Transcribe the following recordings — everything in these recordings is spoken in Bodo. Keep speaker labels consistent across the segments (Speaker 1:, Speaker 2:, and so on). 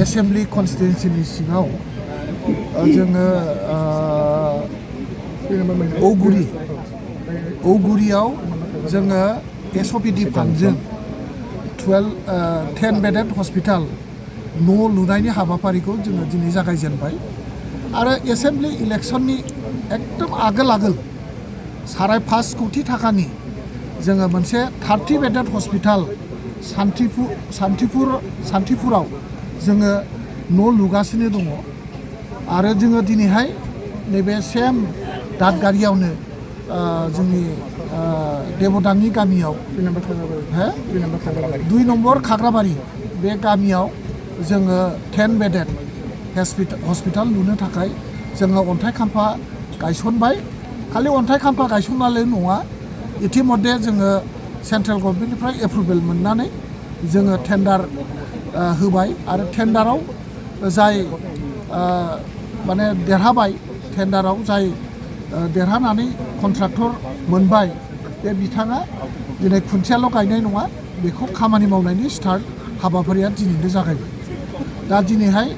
Speaker 1: एसेम्बलि कनस्टिटुएन्सिनि सिङाव जोङो औगुरियाव जोङो एसअपिडि फान्डजों 10 बेडेड हस्पिटाल न' लुनायनि हाबाफारिखौ जोङो दिनै जागायजेनबाय आरो एसेम्बलि इलेक्सननि एकदम आगोल 5.5 कोटि थाखानि जोङो मोनसे 30 बेडेड हस्पिटाल सान्थिपुराव जोङो न' लुगासिनो दङ आरो जोङो दिनैहाय नैबे सेम दादगारियावनो जोंनि देबदांनि गामियाव 2 नम्बर खाग्राबारि बे गामियाव जोङो 10 बेडेड हस्पिटाल लुनो थाखाय जोङो अन्थाइ खाम्फा गायसनबाय। खालि अन्थाइ खाम्फा गायसननायल' नङा, इतिमध्ये जोङो सेन्ट्रेल गभर्नमेन्टनिफ्राय एप्रुभेल मोननानै जोङो टेन्डार होबाय आरो टेन्डाराव जाय माने देरहाबाय, टेन्डाराव जाय देरहानानै कन्ट्राक्टर मोनबाय बे बिथाङा दिनै खुन्थियाल' गायनाय नङा, बेखौ खामानि मावनायनि स्टार्ट हाबाफारिया दिनैनो जागायबाय। दा दिनैहाय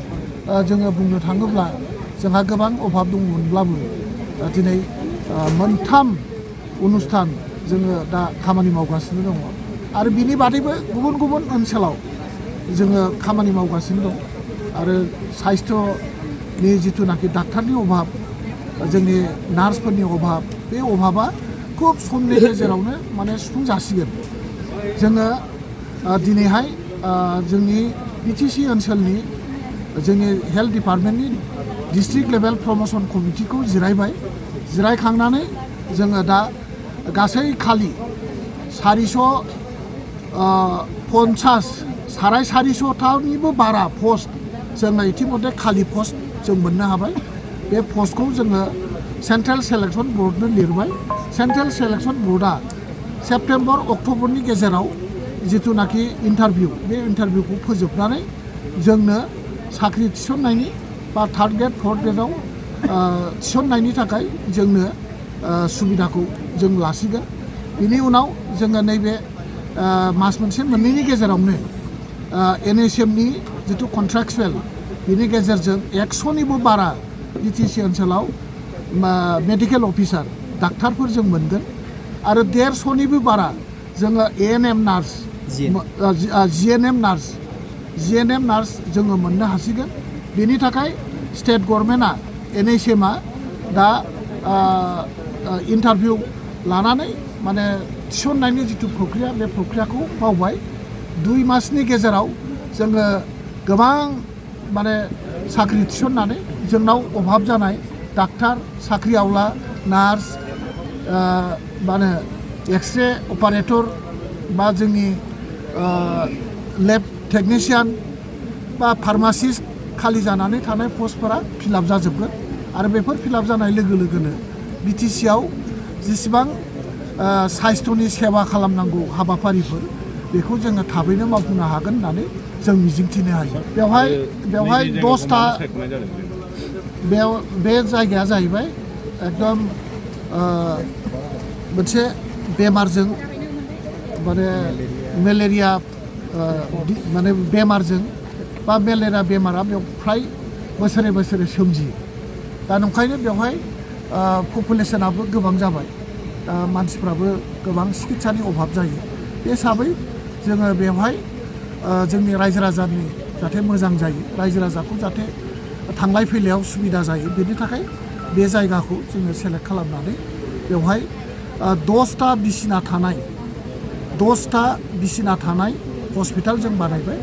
Speaker 1: जोङो बुंनो थाङोब्ला जोंहा गोबां अभाब दंमोनब्लाबो दिनै 3 अनुस्थान जोङो दा खामानि मावगासिनो दङ आरो बिनि बादैबो गुबुन ओनसोलाव जोङो खामानि मावगासिनो दं आरो साइस्थ'नि जिथुनाखि डाक्टारनि अभाब, जोंनि नार्सफोरनि अभाब, बे अभाबा खुब समनि गेजेरावनो माने सुफुंजासिगोन। जोङो दिनैहाय जोंनि बिटिसि ओनसोलनि जोंनि हेल्थ डिपार्टमेन्टनि डिस्ट्रिक्ट लेभेल प्रमोशन कमिटिखौ जिरायखांनानै जोङो दा गासै खालि 450 450थानिबो बारा पस्ट जोङो इतिमध्ये खालि पस्ट जों मोननो हाबाय। बे पस्टखौ जोङो सेन्ट्रेल सेलेक्सन बर्डनो लिरबाय। सेन्ट्रेल सेलेक्सन बर्डआ सेप्टेम्बर अक्ट'बरनि गेजेराव जिथुनाखि इन्टारभिउ, बे इन्टारभिउखौ फोजोबनानै जोंनो साख्रि थिसननायनि बा 3rd ग्रेड 4th ग्रेडआव थिसननायनि थाखाय जोंनो सुबिदाखौ जों लासिगोन। बिनि उनाव जोङो नैबे मास मोनसे मोननैनि गेजेरावनो NHMनि जिथु कन्ट्राक्चुवेल, बिनि गेजेरजों 100निबो बारा बिटिसि ओनसोलाव मेडिकेल अफिसार डाक्टारफोर जों मोनगोन आरो 150निबो बारा जोङो ANM नार्स, GNM नार्स जोङो मोननो हासिगोन। बेनि थाखाय स्टेट गभर्नमेन्टआ NHMआ दा इन्टारभिउ लानानै माने थिसननायनि जिथु प्रक्रिया, बे प्रक्रियाखौ मावबाय। 2 मासनि गेजेराव जोङो गोबां माने साख्रि थिसननानै जोंनाव अभाब जानाय डाक्टार, साख्रि आवला, नार्स, माने एक्सरे अपारेटर बा जोंनि लेब टेकनिशियान बा फार्मासिस्ट खालि जानानै थानाय पस्टफोरा फिलआप जाजोबगोन आरो बेफोर फिलआप जानाय लोगो लोगोनो बिटिसिआव जेसेबां साइस्थ'नि सेवा खालामनांगौ हाबाफारिफोर, बेखौ जोङो थाबैनो मावफुंनो हागोन होननानै जों मिजिंथिनो हायो। बेवहाय 10टा बे जायगाया जाहैबाय एकदम मोनसे बेमारजों माने मेलेरिया माने बेमारजों बा मेलेरिया बेमारा बेयाव फ्राय बोसोरे सोमजियो। दा नंखायनो बेवहाय पपुलेसनाबो गोबां जाबाय, दा मानसिफ्राबो गोबां सिकित्सानि अभाब जायो। बे हिसाबै जोङो बेवहाय जोंनि रायजो राजानि जाहाथे मोजां जायो, रायजो राजाखौ जाहाथे थांलाय फैलायाव सुबिदा जायो, बेनि थाखाय बे जायगाखौ जोङो सेलेक्ट खालामनानै बेवहाय 10टा बिसिना थानाय हस्पिटाल जों बानायबाय।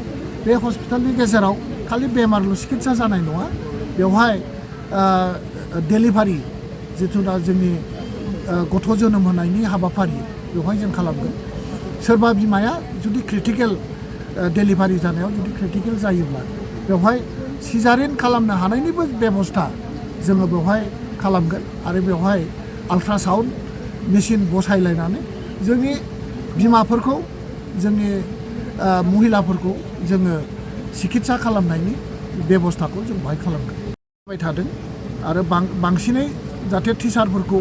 Speaker 1: बे हस्पिटालनि गेजेराव खालि बेमारल' सिकित्सा जानाय नङा, बेवहाय डेलिभारि जिथुना जोंनि गथ' जोनोम होनायनि हाबाफारि बेवहाय जों खालामगोन। सोरबा बिमाया जुदि क्रिटिकेल डेलिभारि जानायाव जुदि क्रिटिकेल जायोब्ला बेवहाय सिजारिन खालामनो हानायनिबो बेबस्था जोङो बेवहाय खालामगोन आरो बेवहाय आल्ट्रासाउन्ड मेसिन बसायलायनानै जोंनि बिमाफोरखौ, जोंनि महिलाफोरखौ जोङो सिकित्सा खालामनायनि बेबस्थाखौ जों बाहाय खालामगोन थादों आरो बांसिनै जाहाथे टिचारफोरखौ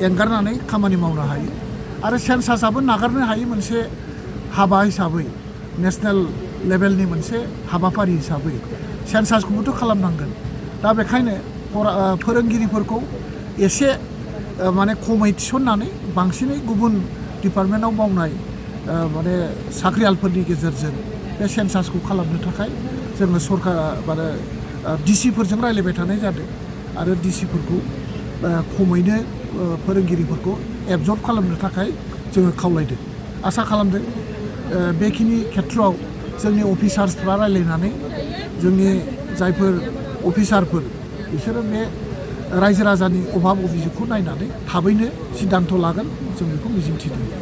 Speaker 1: एंगारनानै खामानि मावनो हायो आरो सेन्सासआबो नागारनो हायै मोनसे हाबा हिसाबै नेशनेल लेभेलनि मोनसे हाबाफारि हिसाबै सेन्सासखौबोथ' खालामनांगोन दा बेखायनो फोरोंगिरिफोरखौ एसे माने खमै थिसननानै बांसिनै गुबुन डिपार्टमेन्टआव मावनाय माने साख्रियालफोरनि गेजेरजों बे सेन्सासखौ खालामनो थाखाय जोङो सरकार माने डिसिफोरजों रायलायबाय थानाय जादों आरो डिसिफोरखौ खमैनो फोरोंगिरिफोरखौ एबजर्ब खालामनो थाखाय जोङो खावलायदों आसा खालामदों बेखिनि खेथ्रआव जोंनि अफिसार्सफ्रा रायलायनानै जोंनि जायफोर अफिसारफोर बिसोरो बे रायजो राजानि अभाब अभियोगखौ नायनानै थाबैनो सिद्धान्त लागोन जों बेखौ मिजिंथिदों